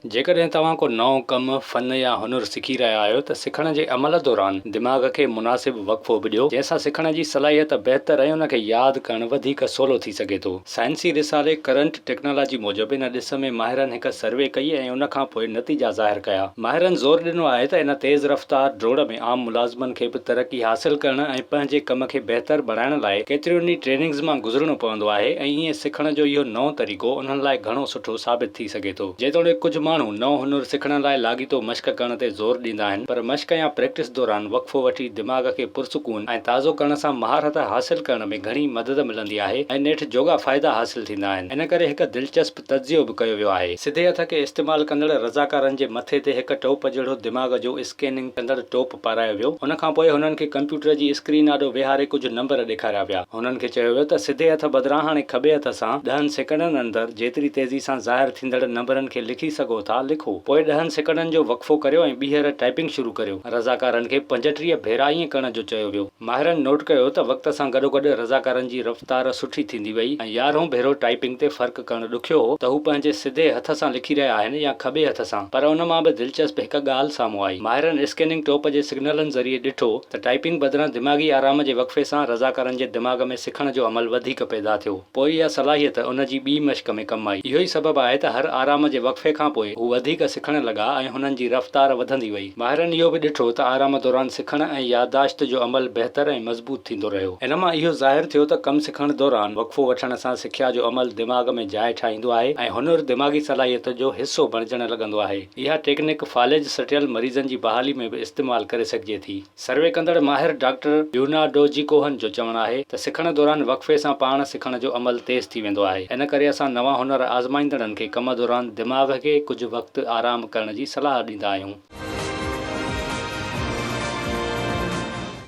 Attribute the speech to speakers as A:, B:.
A: جيڪڏهن توهان ڪو نئون ڪم، فن يا هنر سکي رهيا آهيو ته سکڻ جي عمل دوران دماغ کي مناسب وقفو به ڏيو، جنهن سان سکڻ جي صلاحيت بهتر ۽ ان کي ياد ڪرڻ وڌيڪ سولو ٿي سگهي ٿو. سائنسي رسالي ڪرنٽ ٽيڪنالاجي موجب ان ڏس ۾ ماهرن هڪ سروي ڪئي ۽ ان کان پوء نتيجا ظاهر ڪيا. ماهرن زور ڏنو آهي ته ان تيز رفتار ڊوڙ ۾ عام ملازمن کي به ترقي حاصل ڪرڻ ۽ پنهنجي ڪم کي بهتر بڻائڻ لاء ڪيترين ئي ٽريننگز مان گذرڻو پوندو آهي ۽ ائين سکڻ جو اهو نئون طريقو انهن لاء گهڻو سٺو ثابت ٿي سگهي ٿو. جيتوڻيڪ ڪجهه ماڻهو نئون هنر سکڻ لاء لاڳيتو مشق ڪرڻ تي زور ڏيندا آهن پر مشق يا پريڪٽس دوران وقفو وٺي دماغ کي پرسڪون ۽ تازو ڪرڻ سان مهارت حاصل ڪرڻ ۾ گهڻي مدد ملندي آهي ۽ نيٺ جوڳا فائدا حاصل ٿيندا آهن. ان ڪري هڪ دلچسپ تجزيو به ڪيو ويو آهي. سڌي هٿ کي استعمال ڪندڙ رضاڪارن جي مٿي تي هڪ ٽوپ جهڙو دماغ جو اسڪيننگ ڪندڙ ٽوپ پارايو ويو. ان کان پوء هنن کي ڪمپيوٽر جي اسڪرين آڏو ويهاري ڪجهه نمبر ڏيکاريا ويا. هنن کي چيو ويو ته سڌي هٿ بدران هاڻي کٻي هٿ سان ڏهن سيڪنڊن اندر جيتري تيزي سان ظاهر ٿيندڙ نمبرن کي لکي سگهو ٿا، لکو. پوء ڏهن سيڪنڊن جو وقفو ڪريو ۽ ٻيهر ٽائپنگ شروع ڪريو. رضاڪارن کي 35 ڀيرا ائين ڪرڻ جو چيو ويو. ماهرن نوٽ ڪيو ته وقت سان گڏوگڏ رضاڪارن جي رفتار سٺي ٿيندي وئي ۽ يارهون ڀيرو ٽائپنگ تي فرق ڪرڻ ڏکيو هو ته هو پنهنجي سڌي هٿ سان لکي رهيا آهن يا کٻي هٿ سان. پر ان مان به دلچسپ هڪ ڳالهه سامهون آئي. ماهرن اسڪيننگ ٽوپ جي سگنلن ذريعي ڏٺو ته ٽائپنگ بدران دماغي آرام جي وقفي سان رضاڪارن جي دماغ ۾ سکڻ جو عمل وڌيڪ پيدا ٿيو. پوء اها صلاحيت ان جي ٻي مشق ۾ ڪم آئي. اهو ئي سبب آهي ته هر آرام جي وقفي کانپوء هو وڌيڪ سکڻ لڳا ۽ هنن جي رفتار وڌندي وئي. ماهرن اهو به ڏٺو ته آرام دوران سکڻ ۽ يادداشت جو عمل بهتر ۽ مضبوط ٿيندو رهيو. ان مان اهو ظاهر ٿيو ته ڪم سکڻ دوران وقفو وٺڻ سان سکيا جو عمل دماغ ۾ جاء ٺاهيندو آهي ۽ هنر دماغي صلاحيت جو حصو بڻجڻ لڳندو آهي. اها ٽيڪنڪ فالج سٽيل مريضن جي بحالي ۾ به استعمال ڪري سگهجي ٿي. سروي ڪندڙ ماهر ڊاڪٽر ليونارڊو جي ڪوهن جو چوڻ آهي ته سکڻ دوران وقفي سان پاڻ سکڻ جو عمل تيز ٿي ويندو آهي، ان ڪري اسان نوان هنر آزمائيندڙن کي ڪم دوران دماغ کي ڪجهه وقت آرام ڪرڻ جي صلاح ڏيندا آهيون.